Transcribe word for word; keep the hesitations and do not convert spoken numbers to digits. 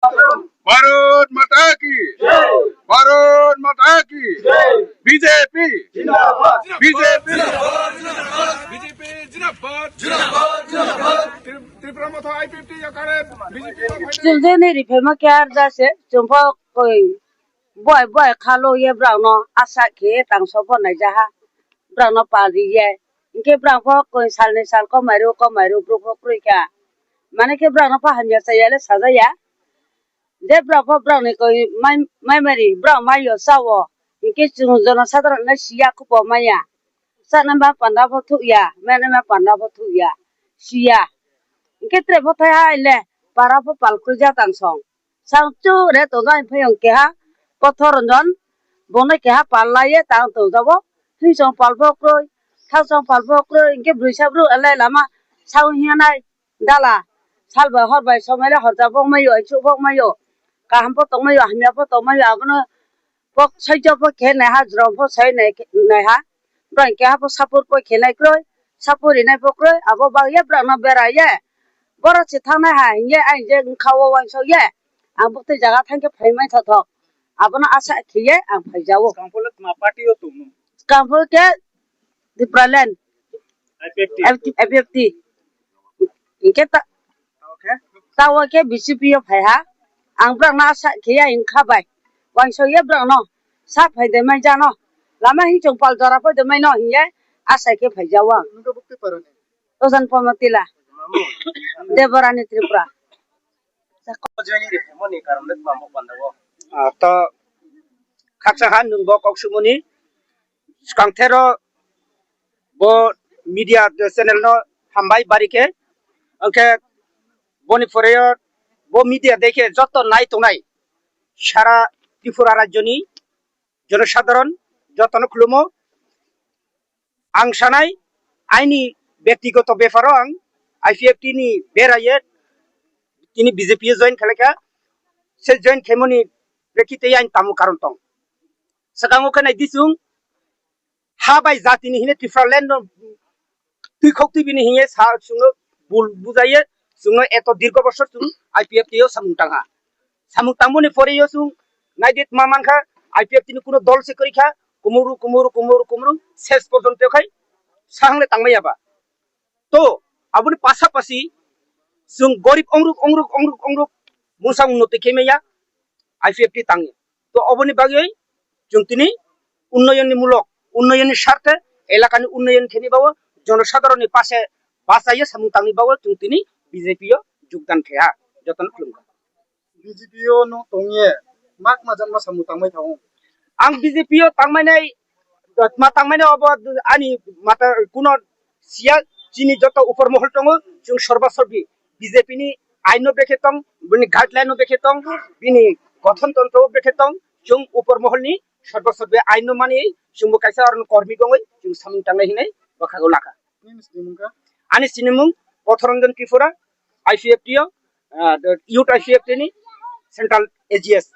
ভারত মাতা কি, ভারত মাতা কি, বিজেপি, বিজেপি, বিজেপি জিন্দাবাদ, জিন্দাবাদ, জিন্দাবাদ। ত্রিপুরা মথা আইপিএফটি আকারে BJP. Chung je ni ri phaima khe ar ja se, chung pho koi bai bai khalo ye brao no asa khe tang so pho naija ha, brao no pal ri ye. Hing khe brao pho koi sal ni sal komai ru, komai ru, bru pho kroi kha. Mane khe brao no pho hamya chaya le saja ya. Je brao pho brao ni koi mai, mai mari, brao mai yo sa wo. Hing khe chung jono sadharon no si ya, khupo mai ya. Chanaima panda pho thuh ya, manaima panda pho thuh ya, si ya. Hing khe tre pho thai ha le, para pho pal kroi ja tang song. Sang chu re tong ja phai yong keha, Pothoronjon, bung no keha pal la ye tang tong ja wo. Hingsong pal pho kroi, thangsong pal pho kroi, hing khe broi sa bru alai lama, sang hing nai, dala, sal bai hor bai somai le horja bo mai yo, aichu bo mai yo, kaham pho tong mai yo, hamya pho tong mai yo, abo no pho soijo pho khe nai ha, jrom pho sai nai, nai ha. Brao keha pho support pho khe nai kroi, support ri nai pho kroi, abo bang ye brao no bera ye. Boro se thanng nai ha hing ye, ang je bkha wo uaingsouh ye, ang buktui zaga thanng khe phai mai tha tho. Abo no asa khe ye ang phai ja ou. Skang pho le tma party yo tong no? Skang pho khe Tipraland, IPFT. IPFT. Hing khe ta-, taoh wo khe BJP yo phai ha. Ang brao no asa khe ya hing kha bai. Uaingsouh ye brao no. Sa phai de mai ja no. Lama hing chung pal jora phai de mai no hing ye asa khe phai ja ou ang. Nung khe buktui para ni? Ojan Poma Tila. Deborani Tripura. Je ni ri phaimo ni karon le tma bo panda wo? Ah, to khakchang ha nung bo kok sumo ni. Skang thero bo media channel no hambai bari khe. Ang khe boni pore yo bo media dei khe joto nai tongnai sara Tripura rajyo ni jonosadharon joto no khulumo. Ang sanai, aini bektigoto bepar o ang IPFT ni bera ye tini BJP yo join khe lai kha, se join khemo ni prekhite aini tamo karon tong. Skang wo khe nai di chung, ha bai jati ni hing ye Tipraland no tuikhouh tuibi ni hing ye sa chung no bul bujai ye chung no eto dirgho bosor chung IPFT yo samung tang ha. Samung tangmo ni pore yo chung nai di tma man kha, IPFT ni kuno dol se kri kha, kumuru, kumuru, kumuru, kumuru, ses porjonto khai sahang le tangmai ya ba. To, abo ni pasapasi chung gorib ongruk, ongruk, ongruk, ongruk, mungsa unnoti khe mai ya, IPFT tang ye. To, abo ni bagwi chung tini unnoyon ni mulok, unnoyon ni sarthe, elaka ni unnoyon khe ni baoh, jonosadharon ni pase bachai ye samung tang ni baoh chung tini BJP yo jogdan khe ha, joto no khulum kha. BJP yo no tong ye, ma kma jat ma samung tangmai thanng ou? Ang BJP yo tangmai nai, ma tangmai nai abo ani mata kuno siya, chini joto upor mohol tong ou, chung sorba sorbi BJP ni ain no bekhe tong, bini guideline no bekhe tong, bini gothon tontro bekhe tong, chung upor mohol ni sorba sorbi ain no mani, chung bo kaisa aro kormi tong oi, chung samung tangnai hinwi bwkha o lakha. Ani sinimung Pothoronjon Tripura, IPFT yo, ah, youth IPFT ni central AGS.